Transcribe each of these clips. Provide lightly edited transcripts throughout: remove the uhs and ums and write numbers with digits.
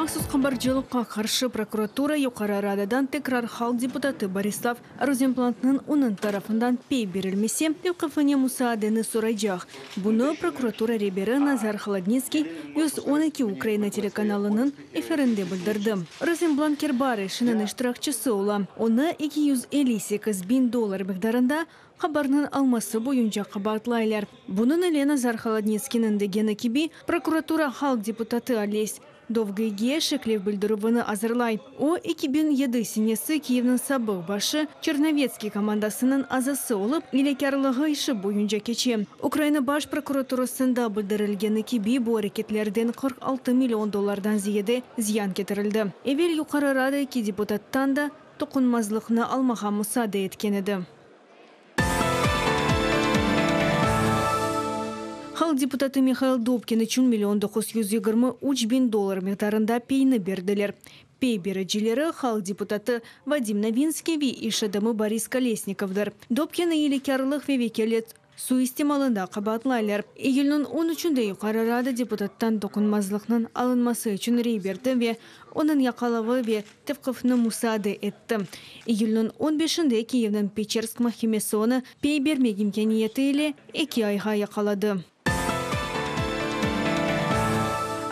Mahsus qabarcılıqqa qarşı prokuratura Yuqarı Radadan tekrar halq deputatı Borislav Rozenblantnıñ onıñ tarafından pey berilmese, tevqifine musaadeni soraycaq. Bunı prokuratura reberi Nazar Holodnitskiy 112 Ukraina telekanalınıñ efirinde bildirdi. Rozenblant Kerbar işiniñ iştirakçisi ola. Onı 258 biñ dollar miqdarında qabarnıñ alması boyunca qabaatlaylar. Bunıñ ile Nazar Holodnitskiyniñ degeni kibi, prokuratura halq deputatı Oles Dovgıyge şeklev bildirüvini azırlay. O, 2007 senesi Kiyevniñ sabıq başı Çernovetskiy komandasınıñ azası olıp, ilekârlığı işi boyunca keçe. Ukraina Baş prokuraturasında bildirilgeni kibi, bu areketlerden 46 million dollardan ziyade ziyan ketirildi. Evel Yuqarı Rada eki deputattan da toqunmazlıqnı almağa musaade etken edi. Halq deputatı Mihail Dobkin içün million 923 biñ dollar miqdarında peyni berdiler. Pey bericileri halq deputatı Vadim Novinskiy ve iş adamı Boris Kolesnikovdır. Dobkinni ilekârlıq ve vekâlet suistimalında qabaatlaylar. İyülniñ on üçünde Yuqarı Rada deputattan toqunmazlıqnıñ alınması içün rey berdi ve onıñ yaqalavı ve tevqifni musaade etti. İyülniñ on beşinde Kiyevniñ Peçersk mahkemesi onı pey bermek imkâniyeti ile eki ayğa yaqaladı.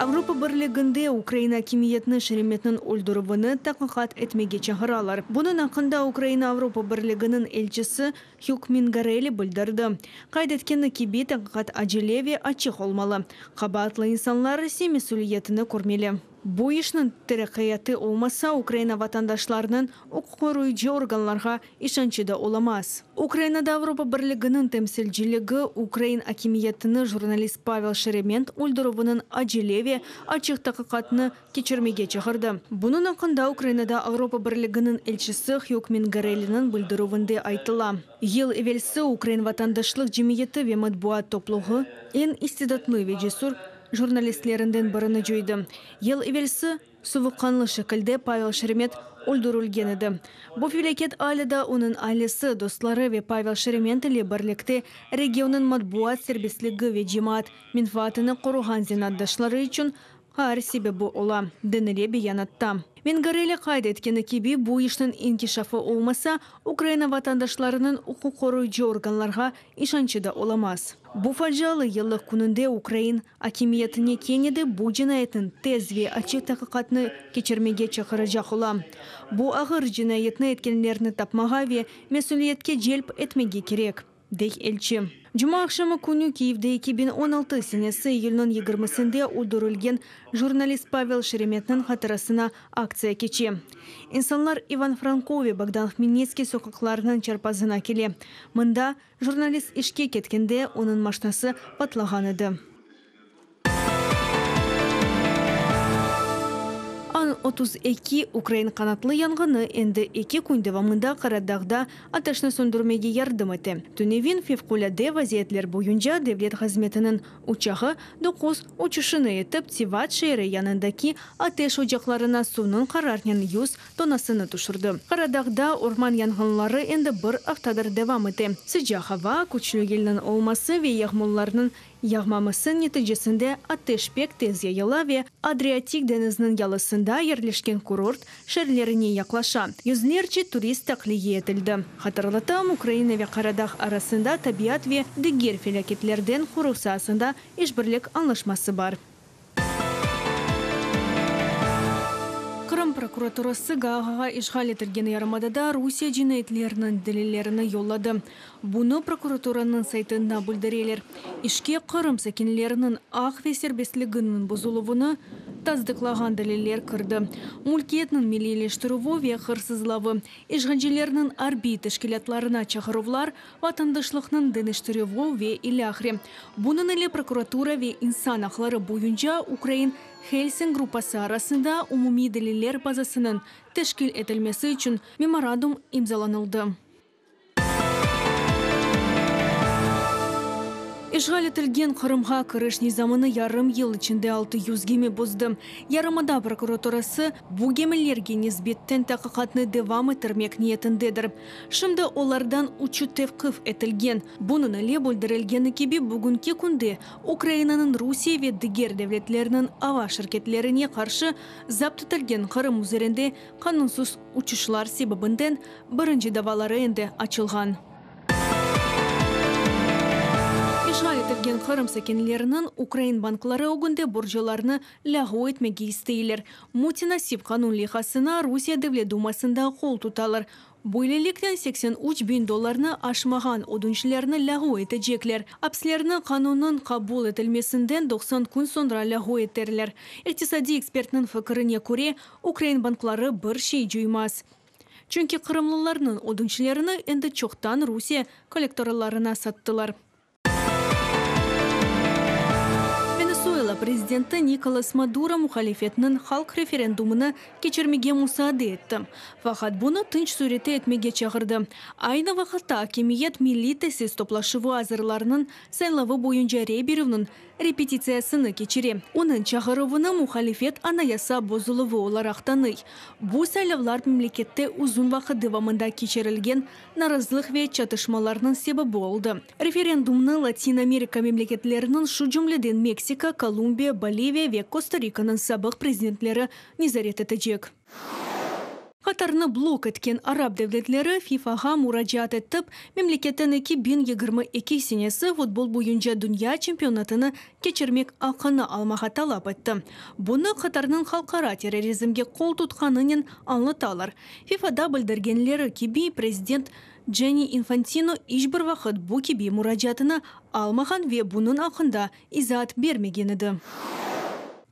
Avropa Birliginde Ukraina akimiyetini Şeremetniñ öldürüvini taqiqat etmege çağıralar. Bunıñ aqqında Ukraina Avropa Birliginiñ elçisi Hük Mingarelli bildirdi. Qayd etkeni kibi, taqiqat acele ve açıq olmalı, qabaatlı insanlar ise mesüliyetini körmeli. Bu işniñ teraqqiyatı olmasa, Ukraina vatandaşlarınıñ uquqqoruyıcı organlarğa işançı da olamaz. Ukrainada Avropa Birliginiñ temsilciligi ukrain akimiyetini jurnalist Pavel Şeremet öldürüviniñ acele ve açıq taqiqatını keçirmege çağırdı. Bunıñ aqqında Ukrainada Avropa Birliginiñ elçisi Hük Mingarelliniñ bildirüvinde aytıla. Yıl evelsi ukrain vatandaşlıq cemiyeti ve matbuat topluğı eñ istidatlı ve cesür jurnalistlerinden birini coydı. Yıl evelsi suvuqqanlı şekilde Pavel Şeremet öldürilgen edi. Bu felâket alâ da onıñ ailesi, dostları ve Pavel Şeremet ile birlikte regionnıñ matbuat serbestligi ve cemaat menfaatını qoruğan zenaatdaşları içün qaar sebebi ola, denile beyanatta. Mingarelli qayd etkeni kibi, bu işniñ inkişafı olmasa, Ukraina vatandaşlarınıñ uquqqoruyıcı organlarğa işançı da olamaz. Bu facialı yıllıq kününde ukrain akimiyetine kene de bu cinayetniñ tez ve açıq taqiqatını keçirmege çağıracaq olam. Bu ağır cinayetni etkenlerni tapmağa ve mesüliyetke celp etmege kerek, dey elçi. Cumaaqşamı künü Kiyevde 2016 senesi iyülniñ yigirmisinde öldürilgen jurnalist Pavel Şeremetniñ hatırasına aktsiya keçe. İnsanlar İvan Franko ve Bogdan Hmelnitskiy soqaqlarınıñ çarpazına kele. Mında jurnalist işke ketkende onıñ maşnası patlağan edi. An 32 ukrain qanatlı yanğını endi eki kün devamında Qaradağda ateşni söndürmege yardım ete. Tünevin Fevqulâde vaziyetler boyunca devlet hızmetiniñ uçağı doquz uçuşını etip, Tivat şeeri yanındaki ateş ocaqlarına suvnıñ qararnen 100 tonnasını tüşürdi. Qaradağda orman yanğınları endi bir aftadır devam ete. Sıcaq ava, küçlü yelniñ olması ve yağmurlarnıñ Yağmaması neticesinde ateş pek tez yayıla ve Adriatik deñiziniñ yalısında yerleşken kurort şeerlerine yaqlaşa. Yüzlerce turist tahliye etildi. Hatırlatam, Ukraina ve Qaradağ arasında tabiat ve diger felâketlerden qoruv saasında işbirlik añlaşması bar. Qırım prokuraturası Gaagağa işğal etilgen yarımadada Rusiye cinayetleriniñ delillerini yolladı. Bunı prokuraturanıñ saytında bildireler. İşke Qırım sakinleriniñ aq ve serbestliginiñ bozuluvını tasdıqlağan deliller kirdi, mülkiyetniñ milliyleştirüvi ve hırsızlavı, işğalcilerniñ arbiy teşkilâtlarına çağıruvlar, vatandaşlıqnıñ deñiştirüvi ve ilâhre. Bunıñ ile prokuratura ve İnsan aqları boyunca ukrain Helsing gruppası arasında umumiy deliller bazasınıñ teşkil etilmesi içün memorandum imzalanıldı. İşğal etilgen Qırımğa kiriş nizamını yarım yıl içinde 600 gemi bozdı. Yarımada prokuraturası bu gemilerge nisbetten taqiqatnı devam ettirmek niyetindedir. Şimdi olardan üçü tevqif etilgen. Bunıñ ile bildirilgeni kibi, bugünki künde Ukrainanıñ Rusiye ve diger devletlerniñ ava şirketlerine qarşı zapt etilgen Qırım üzerinde qanunsız uçuşlar sebebinden birinci davaları endi açılğan. İşğal etilgen Qırım sakinleriniñ ukrain bankları ögünde borcalarını lâğu etmege isteyler. Mütenasip qanun leyhasına Rusiye Devlet dumasında qol tutalar. Böyleliknen 83 biñ dollarnı aşmağan ödünçlerni lâğu etecekler. Apslerni qanunnıñ qabul etilmesinden 90 kün soñra lâğu eterler. İqtisadiy ekspertniñ fikirine köre, ukrain bankları bir şey coymaz. Çünki qırımlılarnıñ ödünçlerini endi çoqtan Rusiye kollektorlarına sattılar. Venesuela prezidenti Nikolas Maduro muhalifetniñ halq referendumını keçirmege musaade etti. Faqat bunı tınç sürette etmege çağırdı. Aynı vaqıtta akimiyet milliy tesis toplaşuvı azırlarınıñ saylavı boyunca rey berüvniñ repetitsiyasını keçire. Onıñ çağıruvını muhalifet anayasa bozuluvı olaraq tanıy. Bu saylavlar memlekette uzun vaqıt devamında keçirilgen narazılıq ve çatışmalarnıñ sebebi oldı. Referendumnı Latin Amerika memleketleriniñ, şu cümleden Meksika, Kolumbiya, Boliviya ve Kosta-Rikanıñ sabıq prezidentleri nezaret etecek. Qatarnı blok etken arap devletleri FIFAğa muracaat etip, memleketten 2022 senesi futbol boyunca dünya çempionatını keçirmek aqqını almağa talap etti. Bunı Qatarnıñ halqara terrorizmge qol tutqanınen añlatalar. FIFAda bildirgenleri kibi, prezident Canni İnfantino iç bir vaqıt bu kibi muracaatını almağan ve bunıñ aqqında izaat bermegen edi.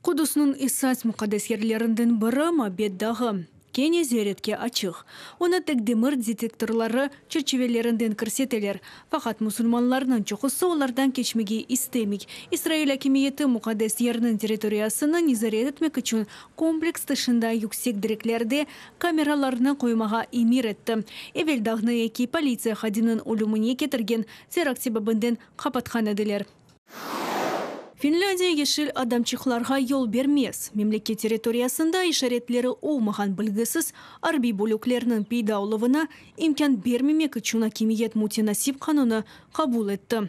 Qudusnıñ esas muqaddes yerlerinden biri Mabet dağı kene ziyaretke açıq. Onı tek demir detektorları çerçivelerinden kirseteler. Faqat musulmanlarnıñ çoqusı olardan keçmege istemey. İsrail akimiyeti muqaddes yerniñ territoriyasını nezaret etmek içün kompleks tışında yüksek direklerde kameralarnı qoymağa emir etti. Evel dağnı eki politsiya hadiminiñ ölümine ketirgen terakt sebebinden qapatqan ediler. Finlândiya yeşil adamçıqlarğa yol bermez. Memleket territoriyasında işaretleri olmağan belgisiz arbiy bölüklerniñ peyda oluvına imkân bermemek içün akimiyet mütenasip qanunı qabul etti.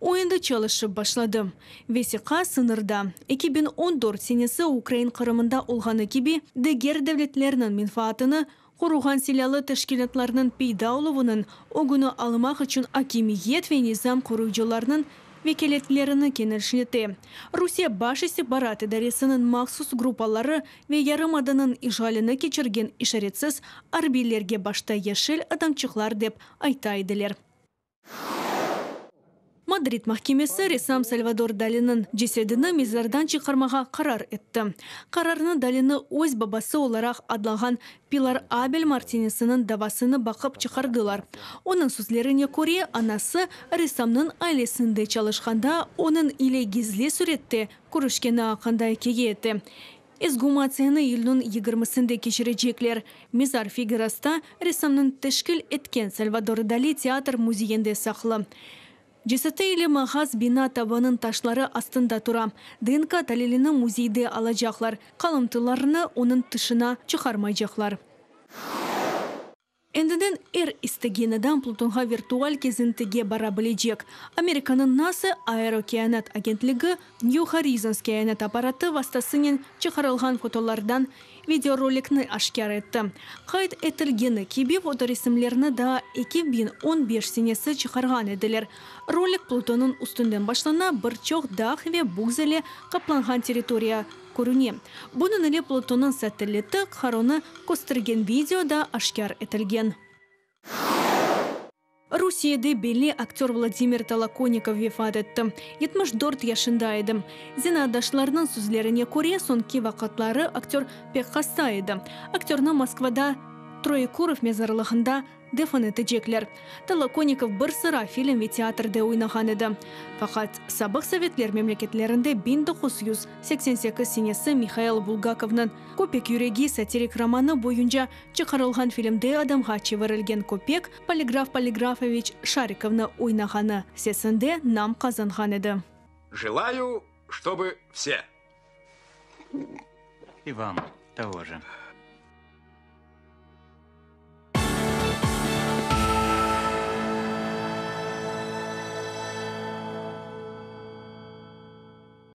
O endi çalışıp başladı. Vesiqa sıñırda, 2014 senesi ukrain Qırımında olğanı kibi, diger devletlerniñ menfaatını qoruğan silâlı teşkilâtlarnıñ peyda oluvınıñ ögüni almaq içün akimiyet ve nizam qoruyıcılarnıñ vekâletlerini kenişlete. Rusiye Baş istihbarat idaresiniñ mahsus gruppaları ve yarımadanıñ işğalini keçirgen işaretsiz arbiylerge başta yeşil adamçıqlar dep ayta ediler. Madrid mahkemesi ressam Salvador Daliniñ cesedini mezardan çıqarmağa qarar etti. Qararnı Dalini öz babası olaraq adlağan Pilar Abel Martinesiniñ davasını baqıp çıqardılar. Onıñ sözlerine köre, anası ressamnıñ ailesinde çalışqanda onıñ ile gizli sürette körüşkeni aqqında ikâye ete. Eksgumatsiyanı iyülniñ yigirmisinde keçirecekler. Mezar Figerasta ressamnıñ teşkil etken Salvador Dali teatr müzeyinde saqlı. Ceseti ile mağaz bina tavanıñ taşları astında tura. DNK talilini müzeyde alacaqlar, qalımtılarnı onıñ tışına çıqarmaycaqlar. Endiden er istegen adam Plutonğa virtual kezintige bara bilecek. Amerikanıñ NASA aerokâinat agentligi New Horizons kâinat apparatı vastasınen çıqarılğan fotolardan videorolikni aşkâr etti. Qayd etilgeni kibi, fotoresimlerni daa 2015 senesi çıqarğan ediler. Rolik Plutonnıñ üstünden başlana, bir çoq dağ ve buz ile qaplanğan territoriya körüne. Bunıñ ile Plutonnıñ satelliti Haronı köstergen video da aşkâr etilgen. Rusiyede belli aktör Vladimir Tolokonnikov vefat etti. 74 yaşında edi. Zenaatdaşlarınıñ sözlerine köre, soñki vaqıtları aktör pek hasta edi. Aktörni Moskvada Troyekurov mezarlığında. Defn etecekler. Tolokonnikov bir sıra film ve teatrde oynağan edi. Faqat, sabıq sovetler memleketlerinde 1988 senesi Mihail Bulgakovnıñ Köpek yüregi satirik romanı boyunca çıqarılğan filmde adamğa çevirilgen köpek Poligraf Poligrafoviç Şarikovnı oynağanı sesinde nam qazanğan edi. Желаю, чтобы все. И вам того же.